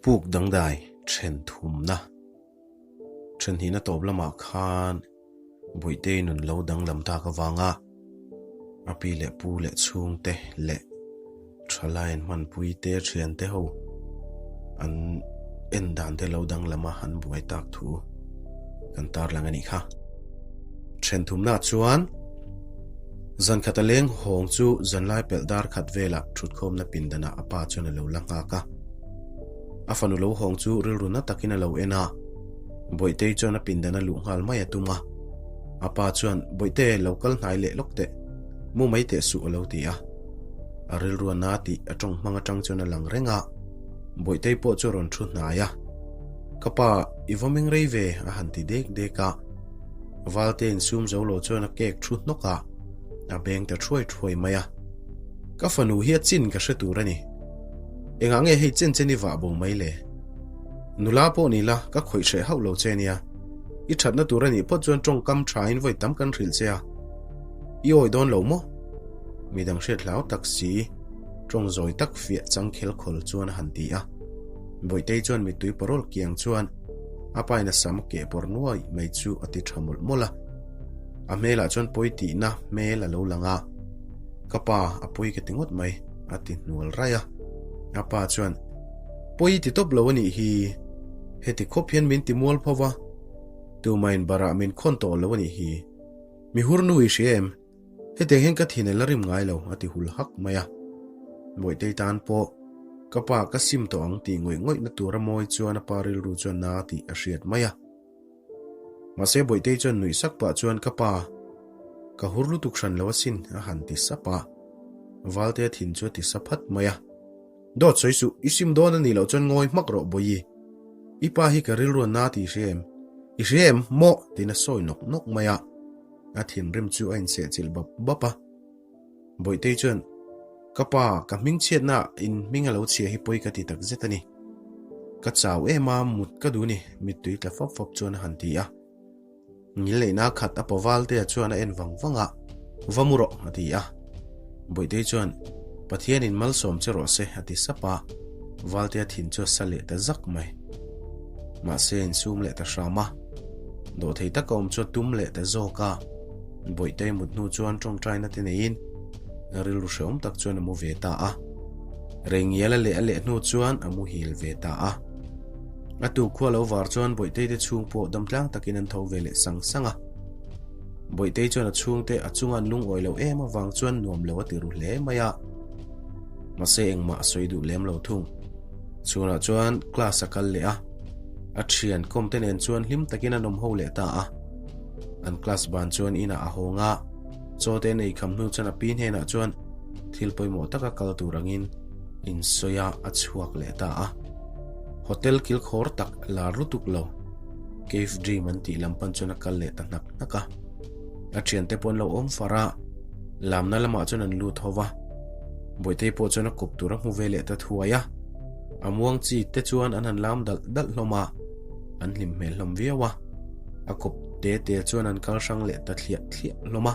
Puk dangdai then thumna then hnihna tawp lamah khan Buitei nun lo danglam tak avanga a pi leh pu leh chhungte leh thalai an hmanpui te thiante ho an en dan te lo danglam a an buai tak thu kan tarlang a nih kha. Then thumna chuan zan khat a leng hawng chu zanlai pelh dar khat velah thutkhawmna pindanah a pa chuan a lo la nghak a. A fanu lo hawng chu rilru na takin a lo en a, Bawihtei chuan a pindan a luh nghal mai a tum a. A pa chuan, Bawihte, lo kal hnai leh lawk teh, mu mai teh suh a lo ti a. A rilru a na tih a tawng hmang atang chuan a lang reng a, Bawihtei pawh chu a rawn thu hnai a. Ka pa, i va meng rei ve, a han ti dek dek a. Valte insum zo lo chuan a cake thu hnawk a, a beng ta thuai thuai mai a. Ka fanu hi a chin ka hre tur a ni. Engah nge hei chen chen i vah bo mai le? Nula pawh ni la, ka khawih hreh hauh lo che nia. I thatna tur a nih phawt chuan tawngkam thain vawi tam kan hrilh che a. I awi dawn lo maw? Midang hriat hlau tak si, tawng zawi tak fiah chang khel khawl chuan a han ti a. Bawihtei chuan mittui parawl kiang chuan a pain a sam keh pawr nuai mai chu a ti tha mawlh mawlh a. A hmelah chuan pawi tihna hmel a lo lang a. Ka pa, a pawi ka ti ngawt mai, a ti hnual raih a. A pa chuan, Pawi ti tawp lo a nih hi, heti khawp hian min ti mual pho va, tumahin barah min khawn tawh lo a nih hi. Mi hur nu i hria em? Hetiang hian ka thin a la rim ngai lo, a ti hul hak mai a. Bawihtei tan pawh, Ka pa, ka sim tawh ang tih ngawih ngawihna tura mawi chuan a pa rilru chuan na tih a hriat mai a. Mahse Bawihtei chuan nuih sak pah chuan ka pa, ka hur lutuk hran lo asin a han ti sap a. Valtea thin chu a ti sa phat mai a. Dawt sawi suh, i sim dawn a nih loh chuan ngawi hmak rawh Bawihi. I pa hi ka rilru a na tih i hria em? I hria em? Mawh! tiin a sawi nawk nawk mai a. A thinrim chu a insehchilh bap bap a. Bawihtei chuan, Ka pa, ka hming chhiatna in hming a lo chhia hi pawi ka ti tak zet a ni. Ka chau em a, mut ka duh ni, mittui tla fap fap chuan a han ti a. Ngil neihna khat a pawvaltea chuan a en vang vang a, Va mu rawh, a ti a. Bawihtei chuan, Pathianin malsawm che rawh se, a ti sap a. Valtea thin chu a sa leh ta zak mai. Mahse, a insum leh ta hram a. Dawhthei taka awm chu a tum leh ta zawk a. Bawihtei mut hnu chuan tawngtaina te neiin rilru hrehawm tak chuan a mu ve ta a. Reingiala leh a leh hnu chuan a muhil ve ta a. A tu khua lo var chuan Bawihtei te chhung pawh damtlang takin an tho ve leh sang sang a. Bawihtei chuan a chhungte a chunga an lungawi lo em avang chuan nuam lo a ti ru hle mai a. Mahse engmah a sawi duh lem lo thung. Chhunah chuan class a kal leh a. A thian kawmte nen chuan hlim takin an awm ho leh ta a. An class ban chuan inah a hawng a, chaw te an ei kham hnu chuan a pi hnenah chuan thil pawimawh taka kal tur angin insawi a, a chhuak leh ta a. Hotel kilkhawr tak lar lutuk lo, Cave Dream an tih lam pan chuan a kal leh ta hnak hnak a. A thiante pawh an lo awm far a, lamna lamah chuan an lut ho va. Bawihtei pawh chuan a kawp tur a hmu ve leh ta thuai a, a muang chi te chuan an han lam dalh dalh hlawm a. An hlim hmel hlawm viau a, a kawp te te chuan an kal hrang leh ta thliah thliah hlawm a.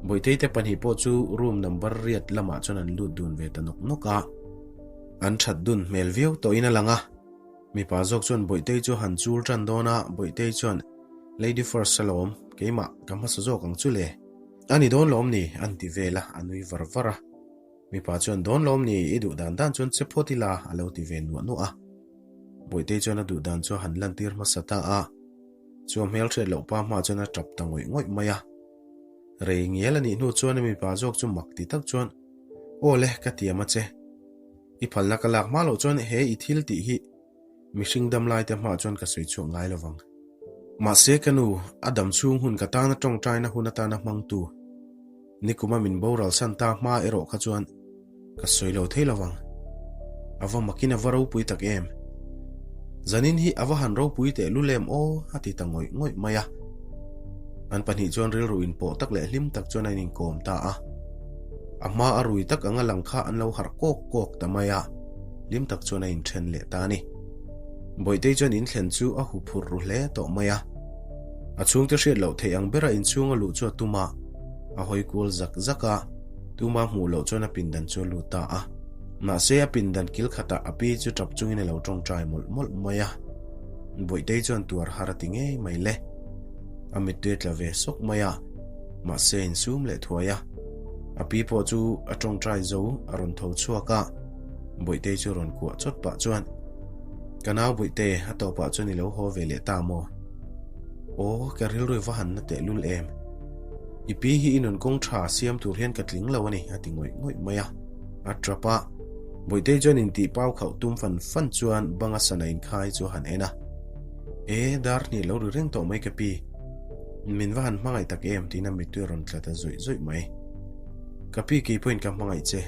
Bawihtei te pahnih pawh chu room number riat lamah chuan an lut dun ve ta nawk nawk a. An that dun hmel viau tawhin a lang a. Mipa zawk chuan Bawihtei chu han chul tan dawn a, Bawihtei chuan, Lady first alawm, keimah ka hmasa zawk ang chu le. A ni dawn lawm ni? an ti vel a, a nui var var a. Mipa chuan, Dawn lawm ni, i duh dan dan chuan che phawt ila, a lo ti ve nuah nuah a. Bawihtei chuan a duh dan chu a han lantir hmasa ta a, chu a hmelhriat loh pa hma chuan a tap ta ngawih ngawih mai a. Rei ngial a nih hnu chuan a mipa zawk chu mak ti tak chuan, Aw le, ka tiam a che. I phalna ka lak hma loh chuan he i thil tih hi mihring dam lai te hmaah chuan ka sawi chhuak ngai lo vang. Mahse ka nu, a dam chhung hun ka tana tawngtaina hun atana hmangtu, Nikuma min boral san ta hma erawh kha chuan ka sawi lo thei lo vang. A va makin a va ropui tak em? Zanin hi a va han ropui teh lul em aw a ti ta ngawih ngawih mai a. An pahnih chuan rilru inpawh tak leh hlim tak chuan an inkawm ta a. A hma a rui tak anga lang kha an lo harh kawk kawk ta mai a, hlim tak chuan a inthen leh ta a ni. Bawihtei chuan inthlen chu a huphurh ru hle tawh mai a. A chhungte hriat loh theih ang bera inchhunga luh chu a tum a, a hawi kual zak zak a, tuma hmuh loh chuan a pindan chu a lut ta a. Mahse a pindan kil khatah a pi chu tap chungin a lo tawngtai mawlh mawlh mai a. Bawihtei chuan tuar har a ti ngei mai le. A mittui a tla ve sawk mai a, mahse a insum leh thuai a. A pi pawh chu a tawngtai zo a rawn tho chhuak a, Bawihtei chu rawn kuah chawt pah chuan, Ka nau Bawihte, a tawpah chuan i lo haw ve leh ta maw? Aw, ka rilru i va han na tehlul em? I pi hi i nun kawng tha siam tur hian ka tling lo a ni, a ti ngawih ngawih mai a. A tap a, Bawihtei chuan intih pau khauh tum fan fan chuan banga sana inkhai chu a han en a. E, dar hnih lo ri reng tawh mai ka pi. Min va han hmangaih tak em tiin a mittui a rawn tla ta zawih zawih mai. Ka pi kei pawhin ka hmangaih che.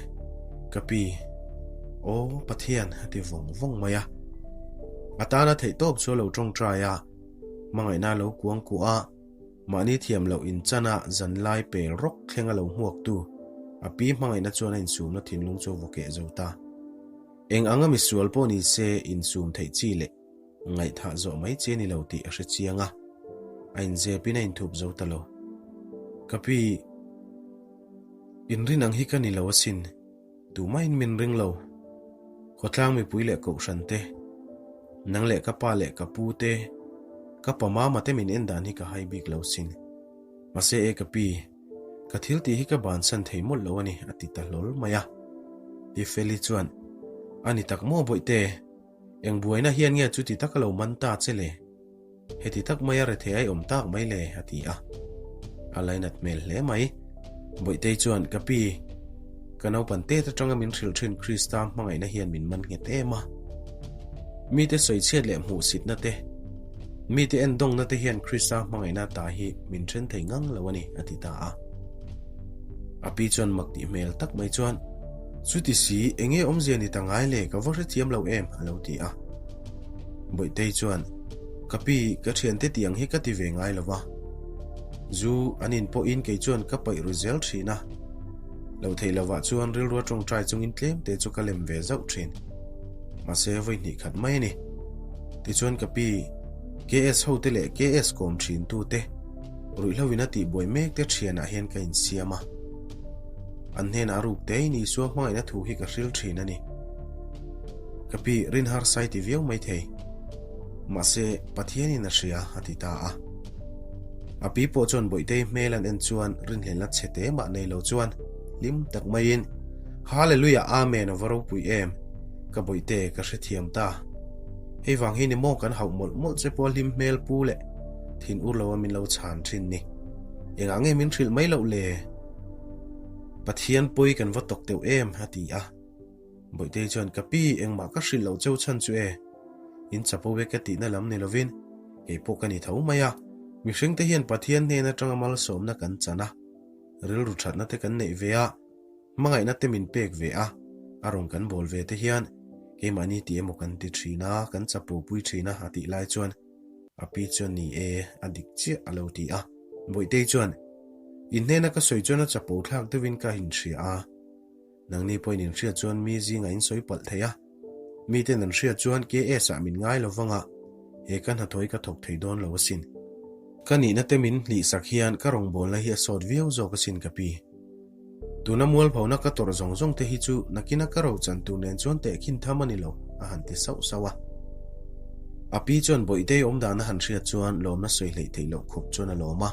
Ka pi. Aw, Pathian, a ti vawng vawng mai a. A tana theihtawp chu a lo tawngtai a, hmangaihna a lo kuang kuah a. Mahni thiam loh inchana zanlai pel rawk thleng a lo hmuaktu a pi hmangaihna chuan a insumna thinlung chu a vaw keh zo ta. Eng anga misual pawh ni se insum theih chi leh ngaihthah zawh mai chi a ni lo tih a hre chiang a, a inzepin a inthup zo ta lo. Ka pi, inrin ang hi ka ni lo asin. Tumahin min ring lo. Khawtlang mipui leh kohhran te, nang leh ka pa leh ka pu te, ka pa mama te min en dan hi ka hai bik lo sin. Mahse e ka pi, ka thil tih hi ka bansan thei mawlh lo a ni a ti ta hlawl mai a. Pi Feli chuan, A ni tak maw Bawihte, eng buaina hian nge chuti taka lo man ta che le? Heti tak maia rethei ai awm tak mai le, a ti a. A lainat hmel hle mai. Bawihtei chuan, Ka pi, ka naupan tet atanga min hrilh thin Krista hmangaihna hian min man nghet em a. Mite sawichhiat leh hmuhsitna te, mite endawngna te hian Krista hmangaihna ta hi min then thei ngang lo a ni, a ti ta a. A pi chuan mak tih hmel tak mai chuan, Chuti si, enge awmzia ni ta ngai le, ka va hrethiam lo em, a lo ti a. Bawihtei chuan, Ka pi, ka thiante tih ang hi ka ti ve ngai lo va. Zu an in pawhin kei chuan ka paih ru zel thin a. Loh theih lovah chuan rilrua tawngtai chungin tlem te chu ka lem ve zauh thin. Mahse vawi hnih khat mai a ni. Tichuan ka pi, KS hote leh KS kawm thin tute, ruihhlo in a tihbuai mek te thianah hian ka insiam a. An hnenah ruk tein Isua hmangaihna thu hi ka hril thin a ni. Ka pi rin harsai ti viau mai thei. Mahse, Pathianin a hria, a ti ta a. A pi pawh chuan Bawihtei hmel an en chuan rinhlelna chhe te mah nei lo chuan hlim tak maiin, Hallelujah Amen a va ropui em! Ka Bawihte ka hrethiam ta. Hei vang hi ni maw kan hauh mawlh mawlh che pawh hlim hmel pu leh thin ur loa min lo chhan thin ni. Engah nge min hrilh mai loh le? Pathian pawi kan va tawk deuh em? a ti a. Bawihtei chuan, Ka pi, engmah ka hrilh loh cheu chhan chu e. In chapo ve ka tihna lam ni lovin, kei pawh ka ni tho mai a. Mihringte hian Pathian hnen atanga malsawmna kan chan a, rilru thatna te kan neih ve a, hmangaihna te min pek ve a, a rawn kan bawl ve te hian keimahni tih emaw kan ti thin a, kan chapo pui thin a, a tih lai chuan a pi chuan ni e, a dik chiah a lo ti a. Bawihtei chuan, In hnena ka sawi chuan a chapo thlak deuhin ka inhria a. Nangni pawhin in hriat chuan mi zingah in sawi palh thei a, miten an hriat chuan KS ah min ngai lo vanga he ka hnathawh hi ka thawk thei dawn lo asin. Ka nihna te min hlihsak hian ka rawngbawlna hi a sawt viau zawk asin ka pi. Tuna mualphona ka tawrh zawng zawng te hi chu nakina ka rochan tur nen chuan tehkhin tham a ni lo, a han ti sauh sauh a. A pi chuan Bawihtei awmdan a han hriat chuan lawmna sawi hleih theih loh khawp chuan a lawm a.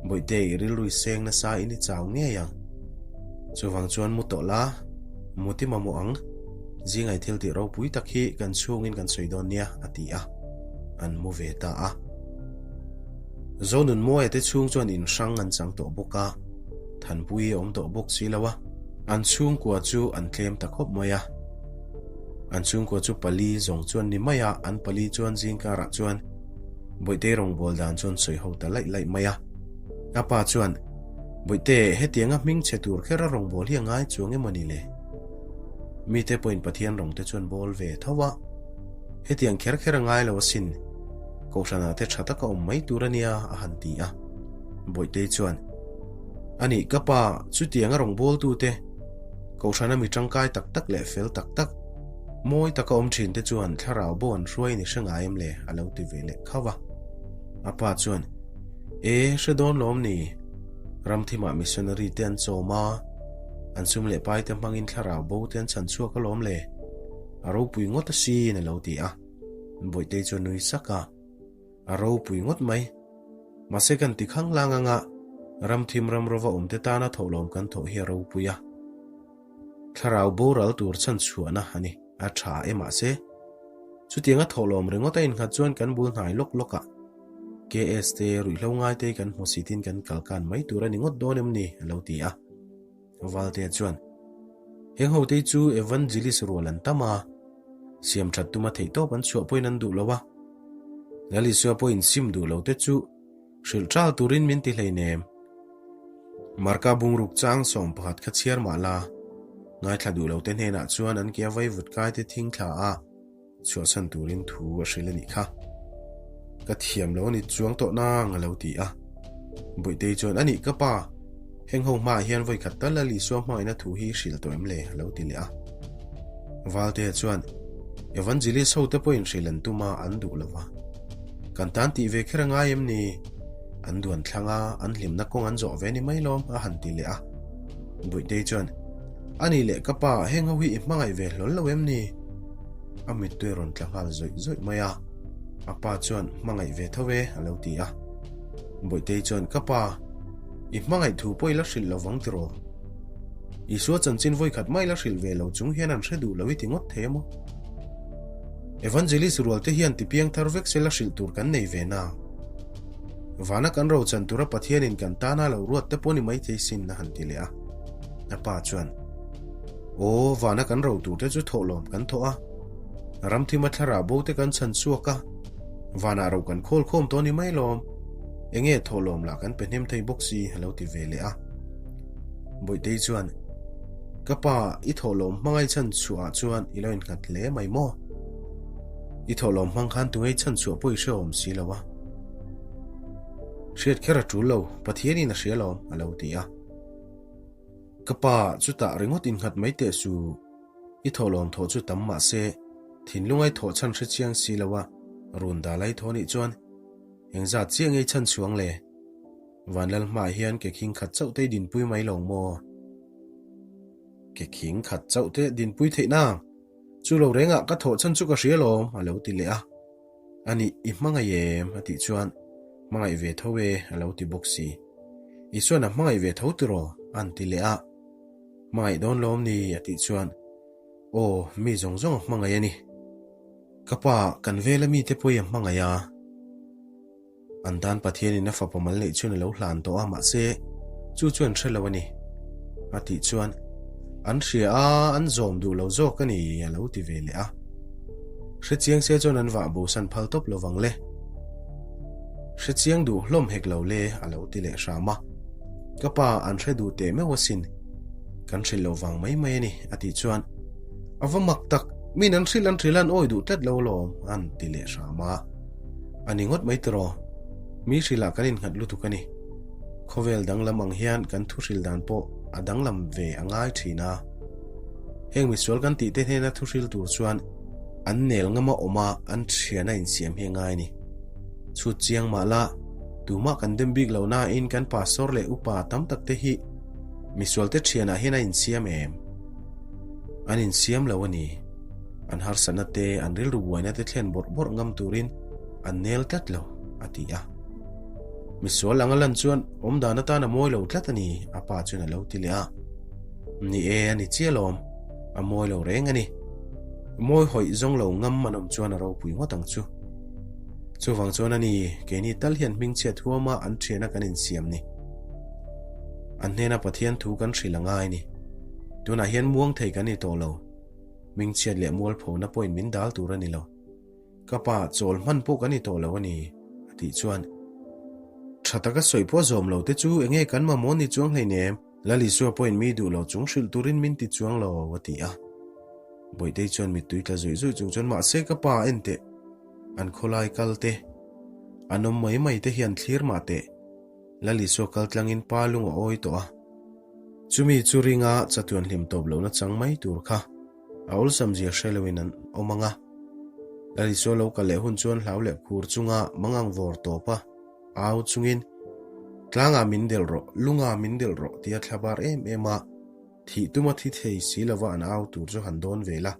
Bawihtei rilru i seng nasa in i chau ngei ang. Chuvang chuan mu tawh la, mu ti mamawh ang. Zingai thil tih ropui tak hi kan chhungin kan sawi dawn nia, a ti a. An mu ve ta a. Zonunmawia te chhung chuan in hrang an chang tawh bawk a, Thanpui a awm tawh bawk si lo a. An chhungkua chu an tlem ta khawp mai a. An chhungkua chu pali zawng chuan ni mai a, an pali chuan zingkarah chuan Bawihtei rawngbâwl dan chuan sawi ho ta laih laih mai a. A pa chuan, Bawihte, hetianga hming chhe tur kher a rawngbâwl hi a ngai chuang emaw ni le? Mite pawhin Pathian rawng te chuan bâwl ve tho a. Hetiang kher kher a ngai lo asin. Kohhranah te ṭha taka awm mai tur a nia, a han ti a. Bawihtei chuan, A nih ka pa, chutianga rawngbâwltute, Kohhrana mi ṭangkai tak tak leh fel tak tak, mawi taka awm ṭhinte chuan thlarau bo an hruai ni hre ngai em le? a lo ti ve leh khauh a. A pa chuan, E, hre dawn lawm ni? Ramthimah missionary te an chawm a. An sum leh pai te hmangin thlarau bo te an chhan chhuak alawm le. A ropui ngawt asin a lo ti a. Bawihtei chu a nui sak a. A ropui ngawt mai. Mahse kan ti khang lang anga ramthim ram rova awmte tana thawhlawm kan thawh hi a ropui a. Thlarau boral tur chhan chhuahna a ni. A tha e mahse. Chutianga thawhlawm ringawt a innghat chuan kan bul hnai lawk lawk ah KS te ruihhlo ngai te kan hmu sitin kan kal kan mai tur a ni ngawt dawn em ni? a lo ti a. Valtea chuan, Heng ho te chu Evangelist rual an tam a, siam that tuma theihtawp an chhuah pawhin an duh lo a. Lal Isua pawhin sim duh lo te chu hrilh ṭal turin min ti hleinem. Marka bungruk chang 11 kha chhiar mah la, ngaithla duh lo te hnenah chuan an ke a vaivut kai te thing thla a, chhuahsan turin thu a hrilh a nih kha. Ka thiam lo a ni chuang tawh nang a lo ti a. Bawihtei chuan a nih ka pa, heng ho hmaah hian vawi khat tal a Isua hmangaihna thu hi hrilh tawh em le a lo ti leh a. Valtea chuan Evangelist ho te pawhin hrilh an tum a, an duh lo va. Kan tan tih ve kher a ngai em ni? An duan thlang a, an hlimna kawng an zawh ve ni mai lawm a han ti leh a. Bawihtei chuan A nih leh ka pa, heng ho hi i hmangaih ve hlawl lo em ni? A mittui a rawn tla nghal zawih zawih mai a, a pa chuan hmangaih ve tho e a lo ti a. Bawihtei chuan ka pa, i hmangaih thu pawh i la hrilh lo vang tiraw? Isua chanchin vawikhat mai la hrilh ve lo chung hian an hre duh lo i ti ngawt thei a maw? Evangelist rual te hian ti piang thar vek se la hrilh tur kan nei ve na. Vana kan rochan tura Pathianin kan tana lo ruat te pawh ni maithei sin a han ti leh a. A pa chuan, Aw, vana kan ro tur te chu thawhlawm kan thawh a, ramthima thlarau bo te kan chhan chhuak a, vanah ro kan khawl khawm tawh ni mai lawm, enge thawhlawm lah kan pe hnem thei bawk si a lo ti ve leh a. Bawihtei chuan, Ka pa, i thawhlawm hmangai chhan chhuahah chuan i lo innghat hle mai maw? I thawhlawm hmang khan tungei chhan chhuah pawh i hrehawm si lo a. Hriat kher a tul lo, Pathianin a hria lawm, a lo ti a. Ka pa, chutah ringawt innghat mai teh su. I thawhlawm thawh chu tam mah se, thinlungai thawh chhan hre chiang si lo a, run dal ai thaw nih chuan engzat chiah ngei chhan chhuang le? Vanlal hmaah hian ke khing khat chauh te i dinpui mai lo maw? Ke khing khat chauh te dinpui theih nang? Chu lo rengah ka thawh chhan chu ka hria lawm, a lo ti leh a. A nih, i hmangaih em? a tih chuan, Hmangaih ve tho e, a lo ti bawk si. Isuan a hmangaih ve tho tiraw? a han ti leh a. Hmangaih dawn lawm ni? a tih chuan, Aw, mi zawng zawng a hmangaih a ni. Ka pa, kan vela mite pawh i a hmangaih a. An tan Pathianin a fapa mal neih chuan a lo hlan tawh a, mahse, chu chu an hre lo a ni. A tih chuan, An hria a, an zawm duh lo zawk a ni, a lo ti ve leh a. Hre chiang se chuan an vah bosan phal tawp lo vang le. Hre chiang duh hlawm hek lo le, a lo ti leh hram a. Ka pa, an hre duh teh meuh asin. Kan hrilh lo vang mai mai a ni, a tih chuan, A va mak tak, min an hrilh an hrilh a an awi duh tlat lo alawm, an ti leh hram a. A ni ngawt mai tiraw? Mi hrilhah kan innghat lutuk a ni. Khawvel danglam ang hian kan thu hrilh dan pawh a danglam ve a ngai thin a. Heng misual kan tih te hnena thu hril tur chuan an nel ngama awm a, an thian a insiam hi a ngai a ni. Chhut chiang mah la, tumah kan dem bik lo nain kan pastor leh upa tam tak te hi misual te thianah hian a insiam em? An insiam lo a ni. An harsatna te, an rilru buaina te thlen bawrh bawrh ngam turin an nel tlat lo, a ti a. Misual anga lan chuan awmdan atan a mawi lo tlat a ni, a pa chuan a lo ti leh a. Ni e, a ni chiah lawm, a mawi lo reng a ni. Mawi hawih zawng lo ngam an awm chuan a ropui ngawt ang chu. Chuvang chuan a ni, keini tal hian hmingchhiat huama an thiana kan insiam ni. An hnena Pathian thu kan hrilh a ngai ni. Tunah hian muang thei kan ni tawh lo. Hmingchhiat leh mualphona pawhin min dal tur a ni lo. Ka pa, chawl hman pawh kan ni tawh lo a ni, a tih chuan. Tha taka sawi pawh zawm lo te chu enge kan mamawh ni chuang hleinem, Lal Isua pawhin mi duh lo chung hrilh turin min ti chuang lo, a ti a. Bawihtei chuan mittui tla zuih zuih chung chuan mahse ka pa en teh, an khawlai kal te, an awm mai mai te hian thlir mah teh, Lal Isua kal tlangin pa lung a awi tawh a. Chumi chu ringa chatuan hlim tawp lohna chang mai tur kha a awlsam zia hre loin an awm ang a. Lal Isua lo kal leh hun chuan hlau leh khur chunga mangang vawr tawp a, au chungin, Tlangah min delh rawh, lungah min delh rawh tia thlabar em em a. Thih tuma thi thei si lova an au tur chu han dawn ve la.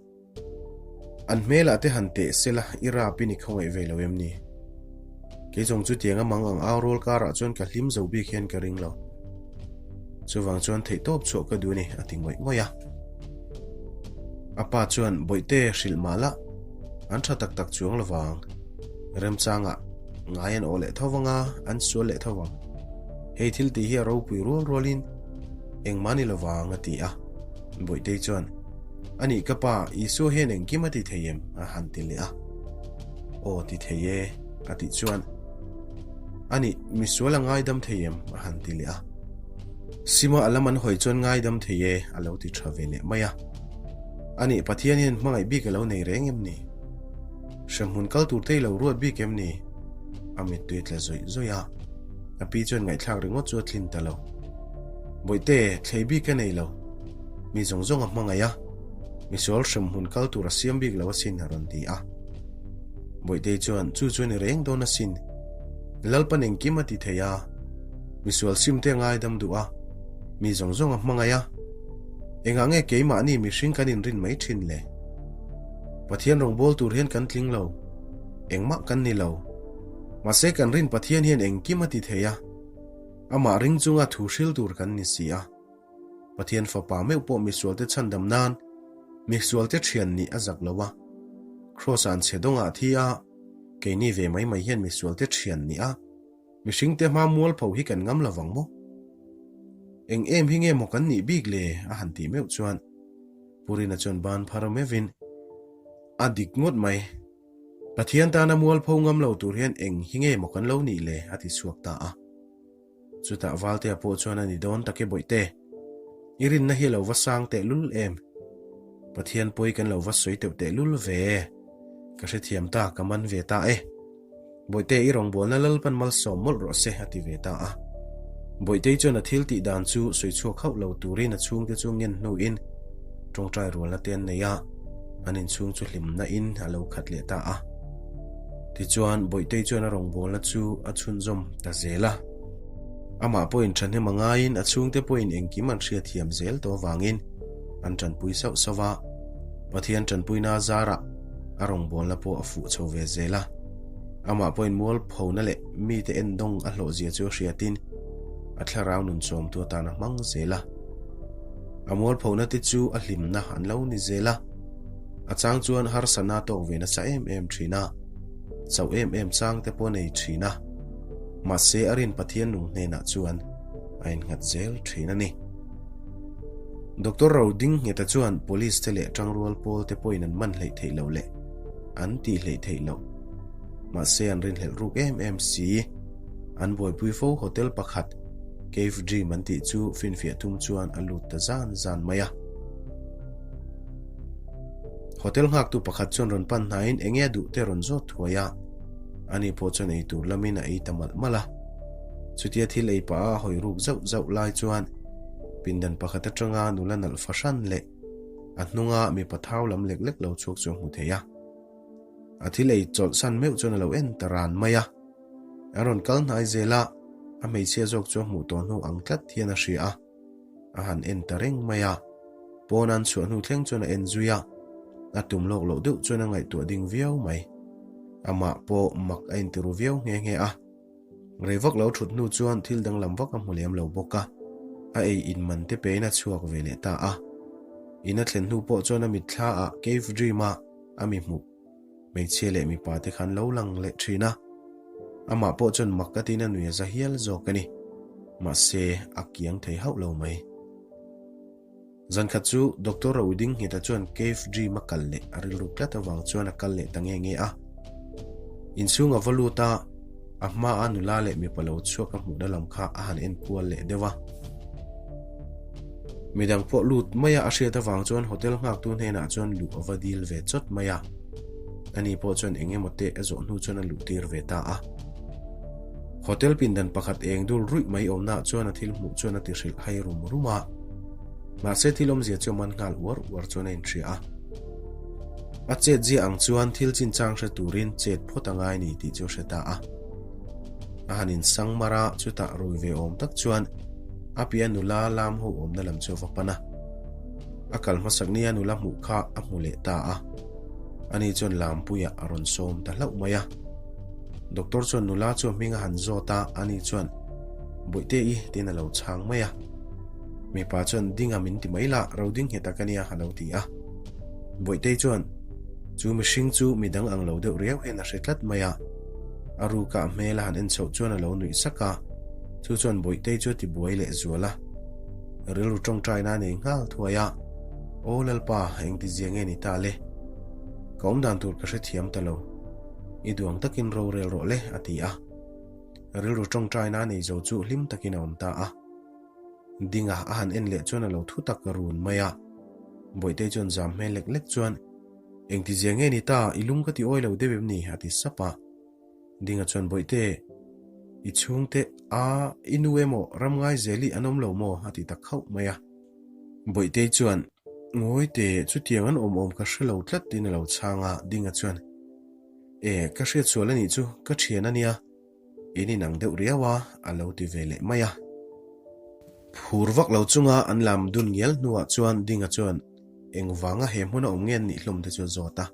An hmelah te han teh se la, i rap in i khawngaih ve lo em ni? Kei zawng chutiang a mang ang au rual karah chuan ka hlim zo bik hian ka ring lo. Chuvang chuan theihtawp chhuah ka duh a ni, a ti ngawih ngawih a. A pa chuan Bawihte hrilh mah la, an tha tak tak chuang lovang. Remchangah ngai an awh leh tho vang a, an sual leh tho vang. Hei thil tih hi a ropui rual rualin engmah ni lovang, a ti a. Bawihtei chuan, A nih ka pa, Isua hian engkim a ti thei em? a han ti leh a. Aw ti thei e, a tih chuan, A nih, misual a ngaidam thei em? a han ti leh a. Sima a lam an hawi chuan ngaidam thei e, a lo ti tha ve leh mai a. A nih, Pathian hian hmangaih bik a lo nei reng em ni? Hremhmun kal tur te i lo ruat bik em ni? A mittui tla zawih zawih a. A pi chuan ngaihthlak ringawt chu a tlin ta lo. Bawihte, thlei bik ka nei lo. Mi zawng zawng a hmangaih a, misual hremhmun kal tur a siam bik lo asin a rawn ti a. Bawihtei chuan chu chu a ni reng dawn asin. Lalpan engkim a ti thei a, misual simte a ngaidam duh a, mi zawng zawng a hmangaih a. Engah nge keimahni mihring kan inrin mai thin le? Pathian rawngbâwl tur hian kan tling lo, engmah kan ni lo. Mahse kan rin Pathian hian engkim a ti thei a. Amah ring chunga thu hril tur kan ni si a. Pathian fapa meuh pawh misualte chhandam nan misualte thian nih a zak lo a. Kraws an chhe dawngah thi a, keini ve mai mai hian misualte thian nih a, mihringte hma mualpho hi kan ngam lovang maw? Eng em hi nge maw kan nih bik le? a han tih meuh chuan Purina chuan ban phar meuhin a dik ngawt mai. Pathian tana mualpho ngam lo tur hian eng hi nge maw kan lo nih le? a ti chhuak ta a. Chutah Valtea pawh chuan a ni dawn tak e Bawihte, i rinna hi a lo va sang tehlul em? Pathian pawi kan lo va sawi teuh tehlul ve, ka hrethiam ta, ka man ve ta e. Bawihte i rawngbawlna Lalpan malsawm mawlh rawh se a ti ve ta a. Bawihtei chuan a thil tih dan chu sawi chhuak hauh lo turin a chhungte chu ngen hnuin tawngtai rualna te an nei a, an inchhung chu hlimna in a lo khat leh ta a. Tichuan Bawihtei chuan a rawngbawlna chu a chhunzawm ta zel a. Amah pawhin thahnem a ngaiin a chhungte pawhin engkim an hriatthiam zel tawh avangin an tanpui sauh sauh a. Pathian tanpuina zarah a rawngbawlna pawh a fuh chho ve zel a. Amah pawhin mualphona leh mite endawng a hlawhzia chu a hriatin a thlarau nun chawmtu atan a hmang zel a. A mualphona te chu a hlimna an lo ni zel a. A chang chuan harsatna a tawk ve nasa em em thin a, chauh em em chang te pawh a nei thin a. Mahse a rin Pathian nung hnenah chuan a innghat zel thin a ni. Doctor Rodingheta chuan Police te leh tangrual pawl te pawhin an man hleih theih loh leh an tih hleih theih loh. Mahse an rinhlelh ruk em em si. An buaipui fo hotel pakhat Cave Dream an tih chu finfiah tum chuan a lut ta zan zan mai a. Hotel nghaktu pakhat chuan rawn pan hnaiin enge a duh te rawn zawt thuai a. Ani pawh chuan ei tur lamin a ei ta malh malh a. Chutia thil ei pah a hawi ruk zauh zauh lai chuan pindan pakhat atanga nula nalh fahran leh a hnunga mipa thau lam lek lek lo chhuak chu a hmu thei a. A thil ei chawlhsan meuh chuan a lo en ta ran mai a. A rawn kal hnai zel a, a hmeichhia zawk chu a hmuh tawh hnu ang tlat hian a hria a. A han en ta reng mai a. Pawn an chhuah hnu thleng chuan a en zui a. A tum lawk loh deuh chuan a ngaihtuah ding viau mai. Amah pawh mak a intiru viau nghe nghe a. Rei vak lo thut hnu chuan thil danglam vak a hmu lem lo bawk a, a ei in man te pein a chhuak ve leh ta a. In a thlen hnu pawh chuan a mitthla ah Cave Dream a a mi hmuh hmeichhia leh mipa te khan lo lang leh thin a. Amah pawh chuan mak a tiin a nui a za hial zawk a ni. Mahse, a kiang thei hauh lo mai. Zan khat chu Doctor Roudinghita chuan Cave Dream a kal leh a rilru tlat avang chuan a kal leh ta nge nge a. Inchhung a va lut a, a hmaa nula leh mipa lo chhuak a hmuhna lam kha a han en kual leh deuh a. Midang pawh lut mai a a hriat avang chuan hotel nghaktu hnenah chuan luh a va dil ve chawt mai a. Ani pawh chuan eng emaw teh a zawh hnu chuan a luh tir ve ta a. Hotel pindan pakhat eng dul ruih mai awmnaah chuan a thil hmuh chuan a ti hrilh hai rum rum a. Mahse thil awmzia chu a man nghal uar uar chuan a inhria a. A chet zia ang chuan thil chinchang hre turin chet phawt a ngai ni tih chu a hre ta a. A han insang mar a, chutah rui ve awm tak chuan a piah nula lam ho awmna lam chu a va pan a. A kal hmasak nia nula hmuh kha a hmu leh ta a. Ani chuan Lampuiah a rawn sawm ta hlauh mai a. Doctor chuan nula chu a hming a han zawt a, ani chuan, Bawihte i, tiin a lo chhang mai a. Mipa chuan, Dinga min ti mai la, ro ding nghet tak a nia, a lo ti a. Bawihtei chuan, Chu mihring chu midang ang lo deuh riau hian a hre tlat mai a. A rukah hmel a han en chhoh chuan a lo nuih sak a, chu chuan Bawihtei chu a ti buai leh zual a. Rilru tawngtaina a nei nghal thuai a, Aw Lalpa, engtizia nge ni ta le? Ka awmdan tur ka hrethiam ta lo. I duang takin rorel rawh le, a ti a. Rilru tawngtaina a nei zo chu hlim takin a awm ta a. Dinga a han en leh chuan a lo thu tak run mai a. Bawihtei chuan zam hmel lek lek chuan, Engtizia nge ni ta, i lung ka ti awi lo deuh em ni? a ti sap a. Dinga chuan, Bawihte, i chhungte a, i nu emaw ram ngai zel i an awm lo maw? a ti ta khauh mai a. Bawihtei chuan, Ngawite, chutiang an awm awm ka hre lo tlat tiin a lo chhang a. Dinga chuan, E, ka hriat sual a nih chu, ka thian a nia. In inang deuh riau a, a lo ti ve leh mai a. Phur vak lo chunga an lam dun ngial hnuah chuan Dinga chuan engvanga he hmuna awm nge an nih hlawm te chu a zawt a.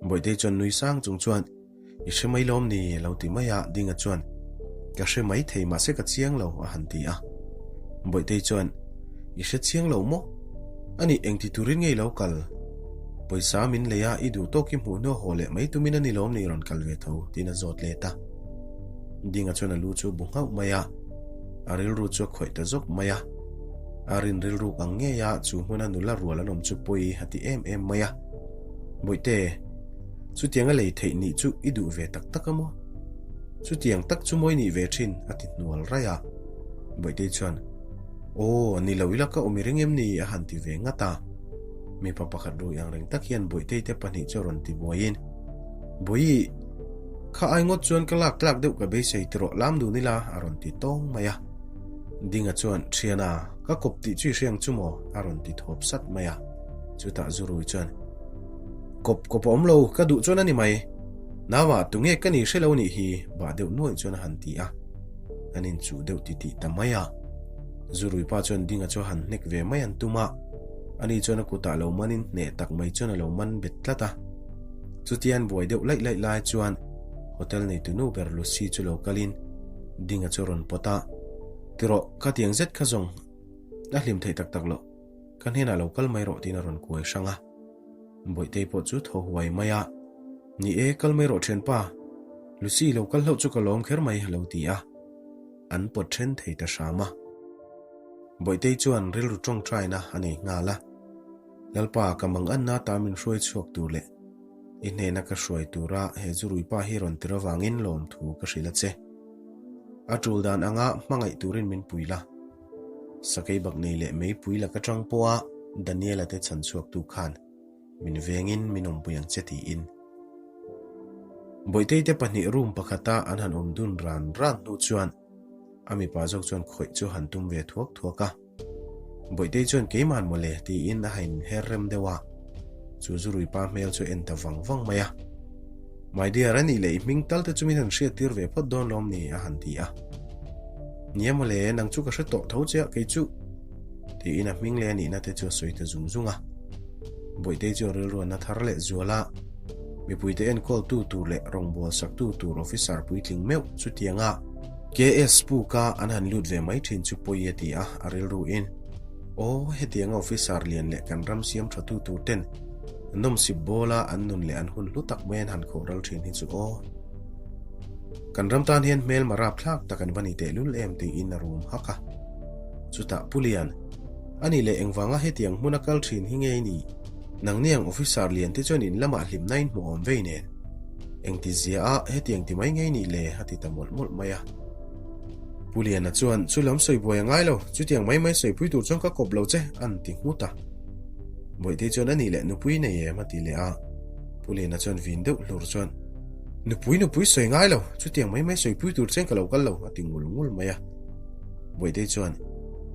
Bawihtei chuan nui sang chung chuan, I hre mai lawm ni? a lo ti mai a, Dinga chuan, Ka hre mai thei mahse ka chiang lo, a han ti a. Bawihtei chuan, I hre chiang lo maw? Ani engti turin nge i lo kal? Pawisa min lei a, i duh tawk i hmuh hnuah haw leh mai tumin a ni lawm ni rawn kal ve tho, tiin a zawt let a. Dinga chuan a lu chu a bu nghauh mai a, a rilru chu a khawih ta zawk mai a. A rin rilruk ang ngei a, chu hmuna nula rual an awm chu pawi a ti em em mai a. Bawihte, chutiang a lei theih nih chu i duh ve tak tak a maw? Chutiang tak chu mawi nih ve thin, a ti hnual raih a. Bawihtei chuan, Aw, ni lo ila ka awm i ring em ni? a han ti ve ngat a. Mipa pakhat rui ang reng tak hian Bawihtei te pahnih chu a rawn ti buaiin, Bawihi, kha ai ngawt chuan ka lak tlak deuh ka beisei tiraw lam dun ila a rawn ti tawng mai a. Dinga chuan, Thiana, ka kawp tih chu i hre ang chu maw? a rawn ti thawp sat mai a. Chutah Zurui chuan, Kawp kawp a awm lo, ka duh chuan a ni mai. Naua, tunge ka ni hre lo nih hi? bah deuh nuaih chuan a han ti a. An inchuh deuh titih ta mai a. Zurui pa chuan Dinga chu a han hnek ve mai an tum a. Ani chuan a kutah lo manin hneh tak mai chuan a lo man bet tlat a. Chutia an buai deuh laih laih lai chuan hotel neitu nu ber Lucy chu lo kalin Dinga chu a rawn pawt a, Tirawh, ka tiang zet kha zawng a hlim theih tak tak loh, ka hnenah lo kal mai rawh tiin a rawn kuai hrang a. Bawihtei pawh chu thaw huai mai a, Ni e, kal mai rawh thianpa, Lucy lo kal hlauh chu ka lawm kher mai a lo ti a. An pawt then thei ta hram a. Bawihtei chuan rilru tawngtaina a nei nghal a. Lalpa, ka mang anna ta min hruai chhuak tur leh i hnena ka hruai tura he zuruipa hi rawn tir avangin lawmthu ka hrilh a che. A tul dan anga hmangaih turin min pui la. Sakei bak nei leh meipui lak atang pawha Daniela te chhan chhuaktu khan min vengin min awmpui ang che tiin. Bawihtei te pahnih room pakhata an han awm dun ran ran hnu chuan a mipa zawk chuan khawih chu han tum ve thuak thuak a. Bawihtei chuan keimah mawle tiin a hain her rem deuh a, chu zurui pa hmel chu en ta vang vang mai a. My dear, a nih leh i hming tal te chu min han hriat tir ve phawt dawn lawm ni a han ti a. Nia mawle, nang chu ka hre tawh tho che a, kei chu tiin a hming leh a nihna te chu a sawi ta zung zung a. Bawihtei chu a rilruanna thar leh zual a, mipuite enkawltu tur leh rawngbâwl saktu tur officer puitling meuh chutianga KS puka an han lut ve mai thin chu pawi a ti a, a rilruin, Aw, hetianga officer lian leh kan ram siam thatu tur ten nawmsip bawla an nun leh an hun hlu tak mai an han khawh ral thin hi chu aw. Kan ram tan hian hmelma rapthlak tak an va ni tehlul em tiin a rum hak a. Chutah Pu Lian, A nih leh engvanga hetiang hmuna kal thin hi ngei ni? Nangni ang officer lian te chuan in lamah hlimna in hmuh awm vei nen. Engti zia a hetiang ti mai ngei nih le? a ti ta mawlh mawlh mai a. Pu Liana chuan, Chu lam sawi buai a ngai lo, chutiang mai mai sawipui tur chuan ka kawp lo che, an ti nghut a. Bawihtei chuan a nih leh nupui nei em? a ti leh a. Pu Liana chuan vin deuh hlur chuan, Nupui nupui sawi ngai lo, chutiang mai mai sawipui tur chuan ka lo kal lo, a ti ngul ngul mai a. Bawihtei chuan,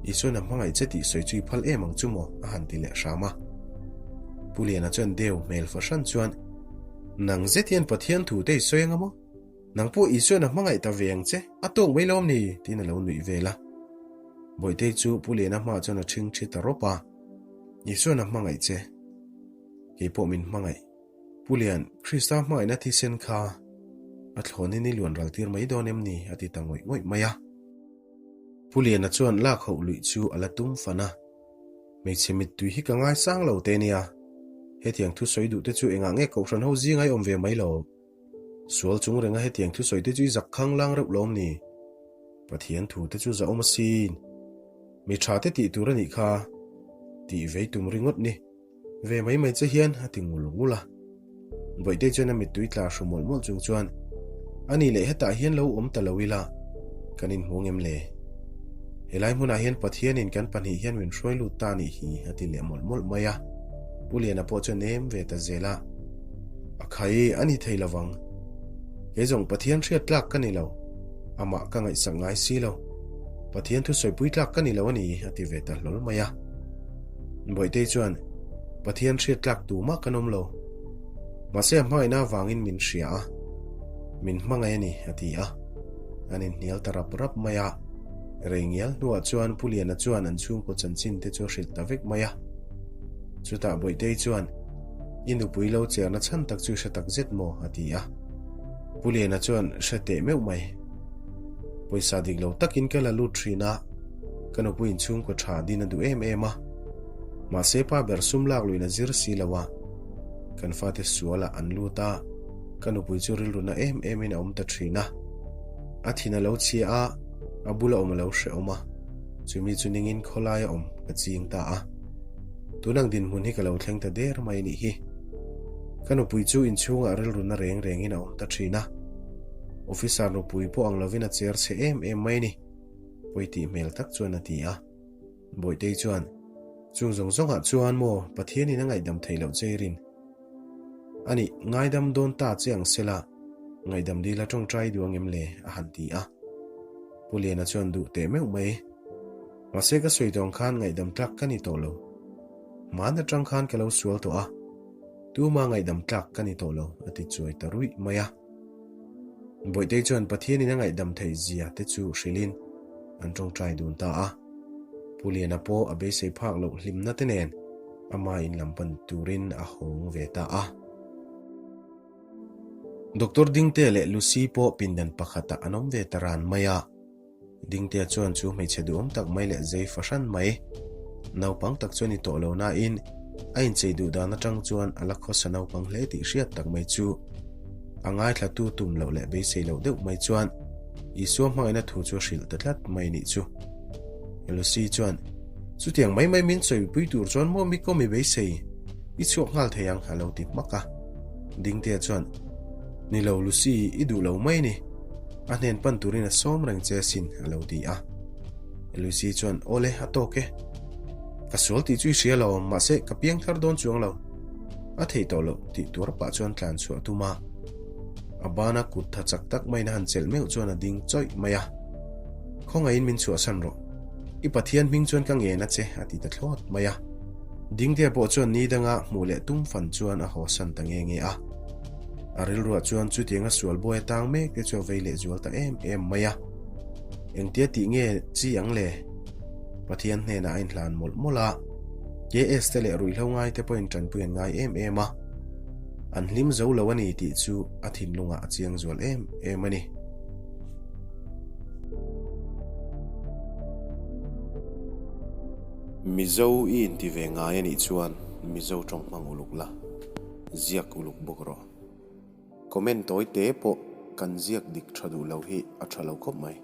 Isuan a hmangaih che tih sawi chu i phal em ang chu maw? a han ti leh hram a. Pu Liana chuan deu hmel fahran chuan, Nang zet hian Pathian thu te i sawi anga maw? Nang pawh Isuan a hmangaih ta ve ang che, a tawk mai lawm ni? tiin a lo nuih vel a. Bawihtei chu Pu Liana hmaah chuan a ṭhing ṭhi ta rawp a. Isuan a hmangaih che. Kei pawh min hmangaih. Pu Lian, Krista hmangaihna thisen kha a thlawnin i luan ral tir mai dawn em ni? a ti ta ngawih ngawih mai a. Pu Liana chuan lak hoh luih chu a la tum fan a. Hmeichhe mittui hi ka ngaisang lo te nia. Hetiang thusawi duh te chu engah nge Kohhran ho zinga i awm ve mai lo? Sual chung renga hetiang thusawi te chu i zak khang lang reuh lawm ni? Pathian thu te chu zahawm asin. Mi tha te tih tur a nih kha. Tih vei tum ringawt ni. Ve mai mai che hian a ti ngul ngul a. Bawihtei chuan a mittui tla hru mawlh mawlh chung chuan, A nih leh hetah hian lo awm ta lo ila, kan inhmu ngem le? Helai hmunah hian Pathianin kan pahnih hian min hruai lut ta anih hi a ti leh mawlh mawlh mai a. Pu Liana pawh chuan nem ve ta zel a. A khai a ni thei lovang. Kei zawng Pathian hriat tlak ka ni lo. Amah ka ngaihsak ngai si lo. Pathian thu sawipui tlak ka ni lo a ni a ti ve ta hlawl mai a. Bawihtei chuan, Pathian hriat tlak tumah kan awm lo. Mahse a hmangaihna avangin min hria a. Min hmangaih a ni a ti a. An inhnial ta rap rap mai a. Rei ngial hnuah chuan Pu Liana chuan an chhungkaw chanchin te chu a hrilh ta vek mai a. Chutah Bawihtei chuan, I nupui lo cherna chhan tak chu i hre tak zet maw? a ti a. Pu Liana chuan, Hre teh meuh mai. Pawisa dik lo takin ka la lut thin a, ka nupui inchhungkaw tha din a duh em em a. Mahse pa ber sum lak luin a zir si lo a. Kan fate sualah an lut a, ka nupui chu rilru na em emin a awm ta thin a. A thin a lo chhia a, a bula awm a lo hrehawm a, chumi chu ningin khawlaia awm ka ching ta a. Tunang dinhmun hi ka lo thleng ta der mai nih hi. Ka nupui chu inchhungah rilru na reng rengin a awm ta thin a. Officer nupui pawh ang lovin a cher chhe em em mai ni, pawi tih hmel tak chuan a ti a. Bawihtei chuan, Chung zawng zawngah chuan maw Pathianin a ngaihdam thei loh che i rin? A nih, ngaidam dawn ta che ang sela, ngaihdam dil a tawngtai duh ang em le? a han ti a. Pu Liana chuan duh teh meuh mai. Mahse ka sawi tawng khan ngaihdam tlak ka ni tawh lo. Hmaan atang khan ka lo sual tawh a, tuma ngaihdam tlak ka ni tawh lo a ti chuai ta ruih mai a. Bawihtei chuan Pathianin a ngaihdam theih zia te chu hrilhin an tawngtai dun ta a. Pu Liana pawh a beisei phak loh hlimna te nen ama in lam pan turin a hawng ve ta a. Doctor Dingte leh Lucy pawh pindan pakhatah an awm ve ta ran mai a. Dingtea chuan chu hmeichhe duhawm tak mai leh zei fahran mai. Naupang tak chu a ni tawh lo nain a inchei duh dan atang chuan a la khawsa naupang hle tih hriat tak mai chu a ngaithlatu tum loh leh beisei loh deuh mai chuan Isua hmangaihna thu chu a hrilh ta tlat mai nih chu. Lucy chuan, Chutiang mai mai min sawipui tur chuan maw mi kawmi beisei i chhuak nghal thei ang a lo ti hmak a. Dingtea chuan, Ni lo Lucy, i duh lo mai ni. A hnen pan turin a sawm reng che asin, a lo ti a. Lucy chuan, Awle, a tawk e. Ka sual tih chu i hria lo, mahse ka piang thar dawn chuang lo. A theih tawh loh, tih tuar pah chuan tlan chhuah a tum a. A bana kut tha chak tak maiin a han chelh meuh chuan a ding chawih mai a. Khawngaihin min chhuahsan rawh. I Pathian hming chuan ka ngen a che, a ti ta thlawt mai a. Dingtea pawh chuan ni danga hmuh leh tum fan chuan a hawsan ta nge nge a. A rilruah chuan chutianga sual bawi atang mek te chu a vei leh zual ta em em mai a. Engtia tih nge chi ang le? Pathian hnenah a inhlan mawlh mawlh a, KS te leh ruihhlo ngai te pawhin tanpui an ngai em em a. An hlim zo lo a ni tih chu a thinlungah a chiang zual em em a ni. Mizo i inti ve ngai a nih chuan Mizo tawng hmang uluk la. Ziak uluk bawk rawh. Comment tawi te pawh kan ziak dik tha duh lo hi a tha lo khawp mai.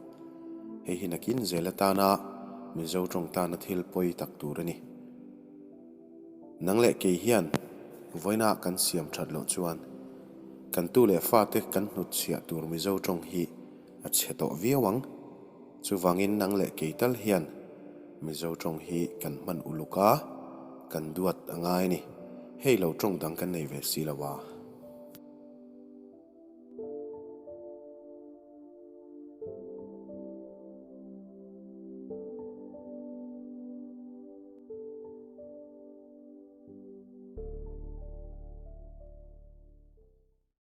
Hei hi nakin zel atana Mizo tawng tana thil pawi tak tur a ni. Nang leh kei hian vawiina kan siam that loh chuan kan tu leh fate kan hnutchhiah tur Mizo tawng hi a chhe tawh viau ang. Chuvangin nang leh kei tal hian Mizo tawng hi kan hman uluk a, kan duat a ngai a ni. Hei lo tawng dang kan nei ve si lo a.